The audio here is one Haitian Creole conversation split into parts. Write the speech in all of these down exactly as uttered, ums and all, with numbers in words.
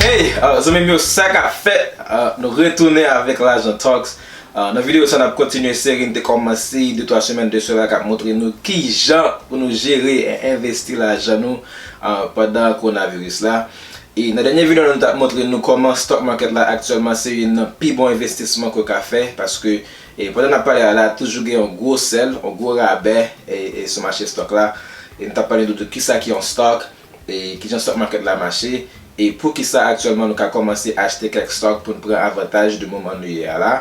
Hey, uh, zanmi m yo, sa k ap fèt? Uh, nou retounen avèk Lajan Talks. Uh, nan videyo sa, n ap kontinye seri n te kòmanse de twa semèn de sela k ap montre nou kijan pou nou jere e envesti lajan nou uh, pandan kowonaviris la. E nan dènye videyo, nou t ap montre nou kòman stock market la aktyèlman se youn nan pi bon envestisman ke w ka fè, paske e pandan n ap pale a la, toujou gen yon gwo sèl, yon gwo rabè e, e sou mache stock la. E n t ap pale de, de kisa ki yon stock, e kijan stock market la mache, e poukisa aktyèlman nou ka kòmanse achte kèk stock pou n pran avantaj de moman nou ye a la.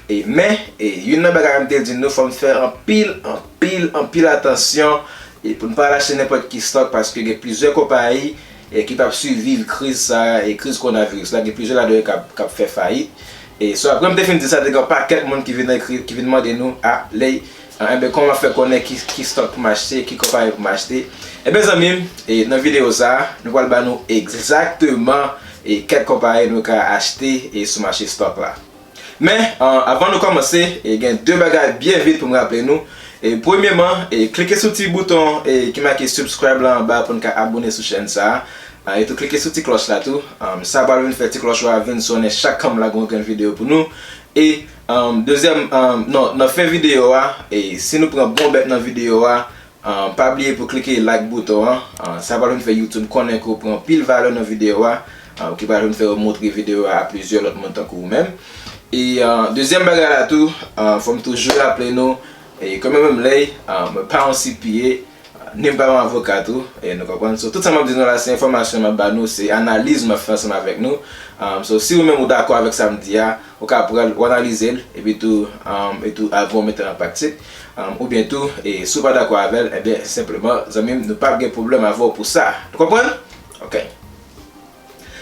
E, men, e, youn nan bagay m te di nou, fò n fè anpil, anpil, anpil atansyon, e pou n pa al achte nenpòt ki stock, paske gen plizyè konpayi e, ki p ap siviv kriz sa a, e kriz kowonaviris la, gen plizyè ladan yo k ap, k ap fè fayit. E, so, apre m te fin di sa, te gen yon pakèt moun ki vin ekri, ki vin mande nou, a, Ley, a, enben, kòman fè konnen ki, ki stock pou m achte, ki konpayi pou m achte? Enben, zanmi m, e, nan videyo sa a, nou pral ba nou egzakteman e, kèk konpayi nou ka achte e, sou mache stock la. Men, a, avan nou kòmanse, e, gen de bagay byen vit pou m raple nou. E, premyeman, e, klike sou ti bouton e, ki make subscribe la anba pou n ka abòne sou chèn sa a. A, e tou klike sou ti klòch la tou. A, sa pral vin fè ti klòch la vin sonnen chak kan m lage yon grenn videyo pou nou. E, a, dezyèm, a, non, nan fen videyo a, e, si nou pran bon bèt nan videyo a, a, pa bliye pou klike like bouton an. A, sa pral vin fè YouTube konnen ke w pran pil valè nan videyo a, a, ki pral vin fè w montre videyo a a plizyè lòt moun tankou ou menm. E, a, dezyèm bagay la tou, a, fò m toujou raple nou, e, ke mwen menm Ley, a, mwen pa yon C P A, ni m pa yon avoka tou, e nou konprann. So, tout sa m ap di nou la, se enfòmasyon m ap ba nou, se analiz m ap fè ansanm avèk nou. A, so, si ou menm ou dakò avèk sa m di a, ou ka pran l, ou analize l, epi tou, um, e tou avan w mete l an pratik. Um, oubyen tou, e si w pa dakò avè l, ebyen, senpleman, zanmi m, nou p ap gen pwoblèm avè w pou sa. Nou konprann? Ok.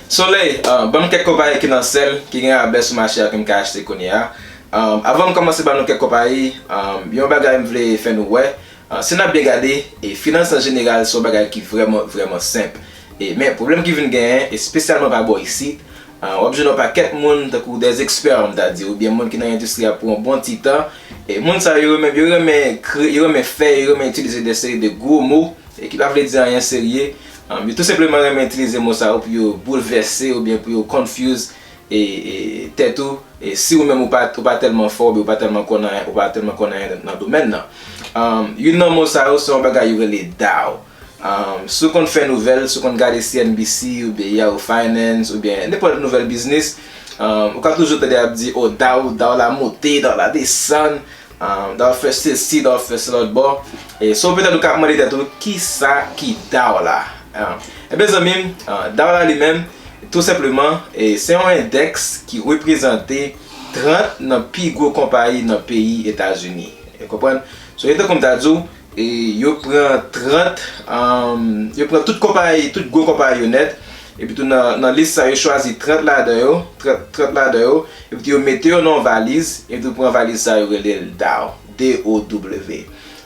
Soleil, um, ban m kèk konpayi ki nan sèl, ki gen rabè sou mache a ke m ka achte kounye a. Um, avan m kòmanse ban nou kèk konpayi, um, yon bagay m vle fè nou wè, Ah, si n ap byen gade, e finans an jeneral se yon bagay ki vrèman, vrèman senp. E, men, pwoblèm ki vin genyen, espesyalman pa bò isit, ah, w ap jwenn yon pakèt moun, tankou des experts, m ta di, oubyen moun ki nan endistri a pou yon bon ti tan. E moun sa yo, yo renmen, yo renmen kre-, yo renmen fè, yo renmen itilize de seri de gwo mo, e ki pa vle di anyen serye. Ah, yo tou senpleman renmen itilize mo sa yo pou yo boulvèse oubyen pou yo confuse e, e, tèt ou, e, si ou menm ou pa, ou pa tèlman fò, oubyen ou pa tèlman konn anyen, ou pa tèlman konn anyen nan, nan domèn nan. Um, youn nan mo sa yo, se yon bagay yo rele DAO. Um, si w konn fè nouvèl, si w konn gade C N B C, oubyen Yahoo Finance, oubyen nenpòt nouvèl biznis, um, ou ka toujou tande y ap di, "Oh, DAO, DAO la monte, DAO la desann." Ah, DAO fè sesi, DAO fè sa lòt bò. E so petèt ou ka ap mande tèt ou, "Kisa ki DAO la?" Ah, ebyen, zanmi m, ah, DAO la li menm, tou senpleman, e se yon endèks ki reprezante trant nan pi gwo konpayi nan peyi Etazini. Ou konprann? So, e tankou m ta di w, e yo pran trant, um, yo pran tout konpayi, tout gwo konpayi yo nèt, epi tou nan, nan lis sa, yo chwazi trant ladan yo, trant, trant ladan yo, epi tou yo mete yo nan yon valiz, epi tou pran valiz sa, yo rele l DAO, D O W.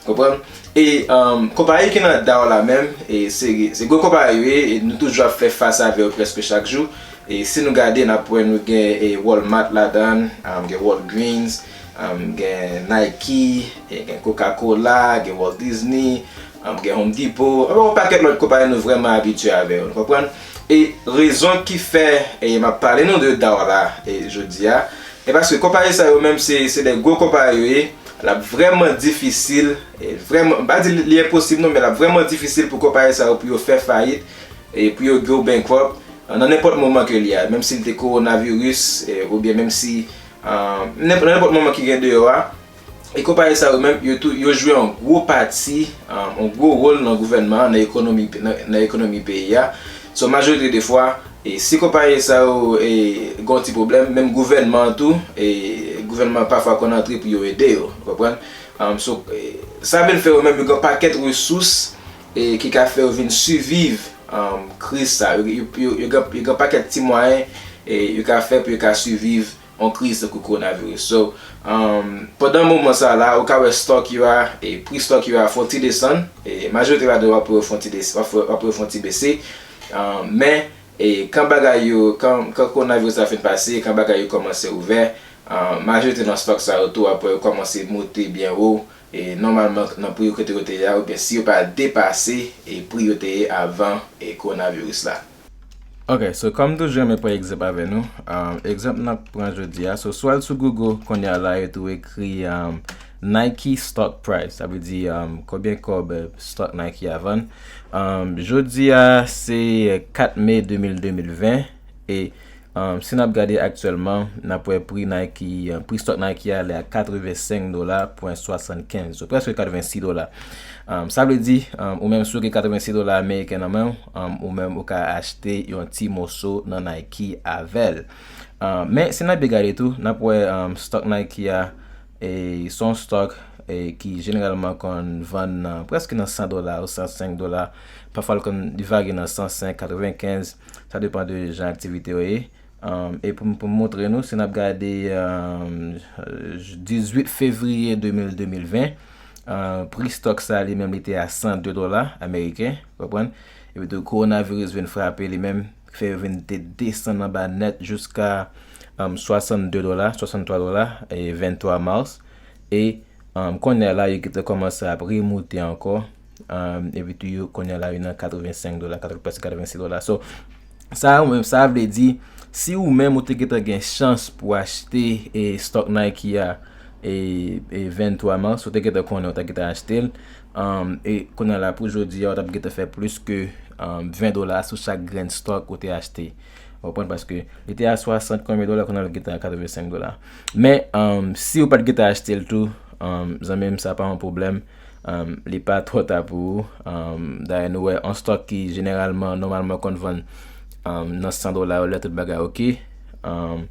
Konprann? E, um, konpayi ki nan DAO la menm, e se, se gwo konpayi yo ye, e nou toujou ap fè fas avè yo prèske chak jou. E si nou gade, n ap wè nou gen, e, Walmart ladan, um, gen Walgreens, um, gen Nike, e gen Coca-Cola, gen Walt Disney, um, gen Home Depot, anfen, yon pakèt lòt konpayi nou vrèman abitye avè yo, nou konprann? E rezon ki fè, e, m ap pale nou de DAO la, e, jodi a, e paske konpayi sa yo menm, se, se de gwo konpayi yo ye, l ap vrèman difisil, e, vrèman, m pa di li, li enposib non, men l ap vrèman difisil pou konpayi sa yo, pou yo fè fayit, e pou yo go bankrupt, nan nenpòt moman ke li a, menm si l te kowonaviris, e, oubyen menm si, ah, nenp-, nan nenpòt moman ki gen deyò a, e konpayi sa yo menm, yo tou, yo jwe yon gwo pati, ah, yon gwo wòl nan gouvènman an, nan ekonomi, nan, nan ekonomi peyi a. So, majorite de fwa, e si konpayi sa yo, e, gen yon ti pwoblèm, menm gouvènman an tou, e, gouvènman an pafwa konn antre pou yo ede yo, ou konprann? Um, so, e, sa vin fè yo menm, yo gen yon pakèt resous, e, ki ka fè yo vin siviv, um, kriz sa. Yo, yo, yo, yo gen, yo gen pakèt ti mwayen, e, yo ka fè pou yo ka siviv yon kriz tankou kowonaviris. So, um, pandan moman sa la, ou ka wè stock yo a, e, pri stock yo a fè yon ti desann, e, majorite ladan yo w ap wè yo fè yon ti des-, w ap wè, w ap wè yo fè yon ti bese. Um, men, e, kan bagay yo, kan, kan kowonaviris la fin pase, kan bagay yo kòmanse ouvè, ah, majorite nan stock sa yo tou, w ap wè yo kòmanse moute byen wo, e nòmalman nan pri yo kote yo te ye a, oubyen si yo pa depase, e pri yo te ye avan, e kowonaviris la. Ok, so kòm toujou, mwen pran egzanp avè nou. Um, egzanp n ap pran jodi a. So, sou al sou Google, kounye a la, yo tou ekri um, Nike stock price. Sa vle di um, konbyen kòb eh, stock Nike a vann. Um, jodi a, se kat me de mil, de mil ven. E um, si n ap gade aktyèlman, n ap wè pri Nike, pri stock Nike a, li a katrevensenk dola pwen swasannkenz. So, prèske katrevensis dola. Um, sa vle di, um, ou menm si w gen katrevensis dola ameriken nan men w, um, ou menm ou ka achte yon ti moso nan Nike avè l. Um, men si n ap byen gade tou, n ap wè um, stock Nike a, e, se yon stock e, ki jeneralman konn vann nan, prèske nan san dola ou san senk dola. Pafwa l konn li varye nan san senk, katrevenkenz, sa depann de jan aktivite yo ye. Um, e pou, pou m montre nou, si n ap gade um, dizuit fevriye de mil, de mil ven, uh, pri stock sa li menm li te a san de dola ameriken, konprann? Epi tou, kowonaviris vin frape li menm, fè yo vin te desann anba nèt jiska um, swasannde dola, swasanntwa dola, e venntwa mas. E um, kounye a la, yo gentan kòmanse ap remoute ankò. Um, epi tou, yo, kounye a la, yo nan katrevensenk dola, katrè, prèske katrevensis dola. So, sa, ou menm, sa vle di, si ou menm ou te gentan gen chans pou achte e stock Nike a, e, e venntwa mas, ou te gentan konnen ou ta gentan achte l. Um, e kounye a la, pou jodi a, ou t ap gentan fè plis ke um, ven dola sou chak grenn stock ou te achte. Ou konprann? Paske li te a swasant konbyen dola, kounye a l gentan a katrevensenk dola. Men, um, si ou pa t gentan achte l tou, um, zanmi m, sa pa yon pwoblèm. Um, li pa twò ta pou ou. Um, dayè, nou wè, yon stock ki jeneralman, nòmalman, konn vann um, nan san dola yo, lè tout bagay oke. Um,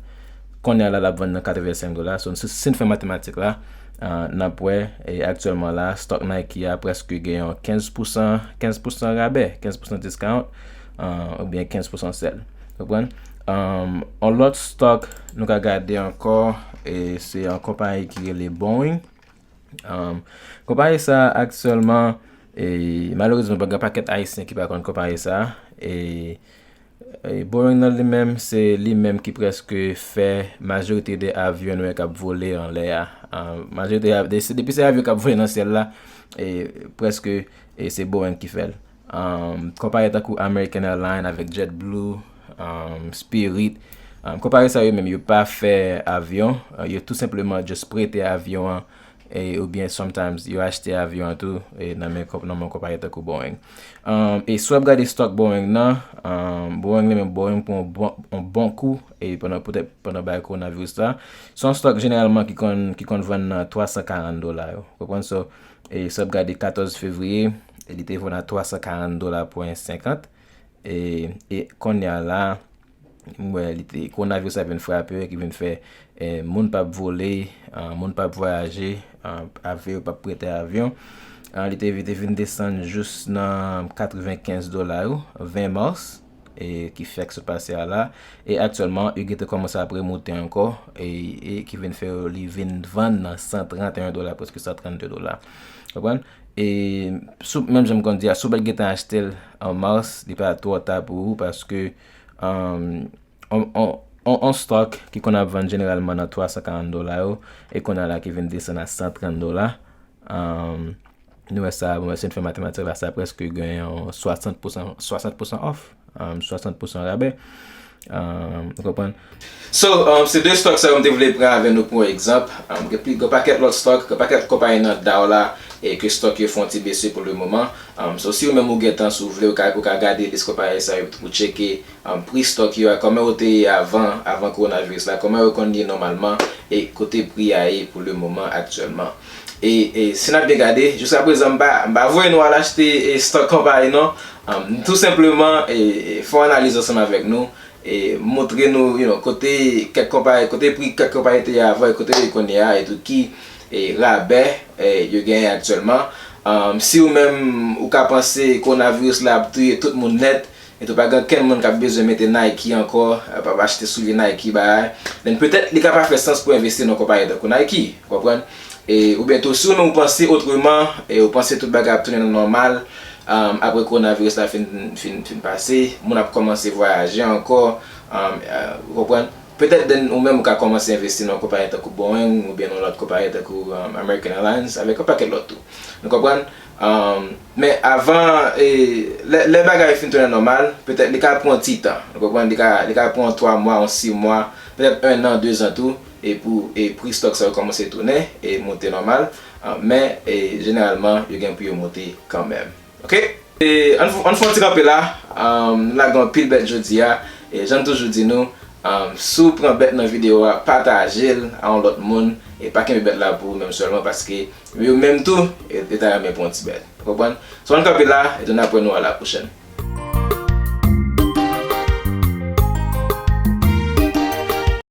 kounye a la, l ap vann nan katrevensenk dola. So, si, si n fè matematik la, uh, n ap wè, e aktyèlman la, stock Nike a prèske gen yon kenz pousan, kenz pousan rabè, kenz pousan discount, uh, oubyen kenz pousan sèl. Konprann? Um, yon lòt stock nou ka gade ankò, e se yon konpayi ki rele Boeing. Um, konpayi sa aktyèlman, e, malerezman, pa gen pakèt Ayisyen ki pa konn konpayi sa. E, e Boeing nan li menm, se li menm ki prèske fè majorite de avyon nou wè k ap vole anlè a. Um, majorite av- de- se- depi se avyon k ap vole nan syèl la, e, prèske e se Boeing ki fè l. Um, konpayi tankou American Airlines avèk JetBlue, um, Spirit, um, konpayi sa yo menm yo pa fè avyon, uh, yo tou senpleman just prete avyon an, e, oubyen sometimes yo achte avyon an tou e nan men, nan men konpayi tankou Boeing. Um, e si w ap gade stock Boeing nan, um, Boeing li menm, Boeing pran yon bon, yon bon kou e pandan, poutèt pandan bagay kowonaviris la. Se yon stock jeneralman ki konn, ki konn vann nan twasankarant dola yo. Konprann? So, e si w ap gade katòz fevriye, e li te vann a twasankarant dola pwen senkant. E, e kounye a la, m wè li te, kowonaviris la vin frape yo, ki vin fè e, moun p ap vole, e, moun p ap vwayaje, e, avyon yo p ap prete avyon. E, li te, te vin desann jous nan katrevenkenz dola yo, ven mas, e, ki fèk sot pase a la. E aktyèlman, yo gentan kòmanse ap remoute ankò, e, e ki vin fè yo, li vin vann nan san trannteyen dola, prèske san trannde dola. Konprann? E sou, menm jan m konn di a, si w pa t gentan achte l an mas, li pa twò ta pou ou, paske, um, on, on, on, on stock ki konn ap vann jeneralman nan twasankarant dola yo, e kounye a la ki vin desann a san trant dola. Um, nou wè sa, bon, si n fè matematik la, sa prèske gen yon swasant pousan, swasant pousan off, um, swasant pousan rabè. Um, ou konprann? So, um, se de stock sa yo m te vle pran avè nou pou yon egzanp. Um, gen pli, gen pakèt lòt stock, gen pakèt konpayi nan Dow la, e ke stock yo fè yon ti bese pou le moman. Um, so, si ou menm ou gentan, si w vle, ou ka, ou ka gade lis konpayi sa yo pou tcheke um, pri stock yo a, kòman yo te ye avan, avan kowonaviris la, kòman yo konn ye nòmalman, e kote pri a ye pou le moman aktyèlman. E, e si n ap byen gade, jiska prezan, m pa, m pa voye nou al achte e, stock konpayi non. Um, m tou senpleman e, e, fè yon analiz ansanm avèk nou, e montre nou, you know, kote kèk konpayi, kote pri kèk konpayi te ye avan e kote yo ye kounye a, e tou ki e, rabè e, yo genyen aktyèlman. Um, si ou menm ou ka panse kowonaviris la ap touye tout moun nèt, e tou pa gen okenn moun k ap bezwen mete Nike ankò, ap, ap achte soulye Nike bagay, then petèt li ka pa fè sans pou envesti nan konpayi tankou Nike, ou konprann? E, oubyen tou, si ou menm ou panse otreman, e ou panse tout bagay ap tounen nan nòmal, um, apre kowonaviris la fin, fin, fin pase, moun ap kòmanse vwayaje ankò, um, e, ou konprann? Petèt then ou menm ou ka kòmanse envesti nan yon konpayi tankou Boeing oubyen nan lòt konpayi tankou, um, American Airlines avèk yon pakèt lòt tou. Nou konprann? Um, men avan, e, lè, lè bagay fin tounen nòmal, petèt li ka pran yon ti tan. Ou konprann? Li ka, li ka pran twa mwa, yon sis mwa, petèt en an, de zan tou, e pou, e pri stòk sa yo kòmanse tounen, e monte nòmal. Ah, men, e, jeneralman, yo gen pou yo monte kanmenm. Oke? E, ann, ann fè yon ti kanpe la. Um, nou lage yon pil bèt jodi a. E, jan m toujou di nou, um, si w pran bèt nan videyo a, pataje l a yon lòt moun. E pa kenbe bèt la pou ou menm sèlman, paske yo menm tou, e, yo ta renmen pran yon ti bèt. Ou konprann? So, ann kanpe la, e nou ap wè nou a la pwochèn.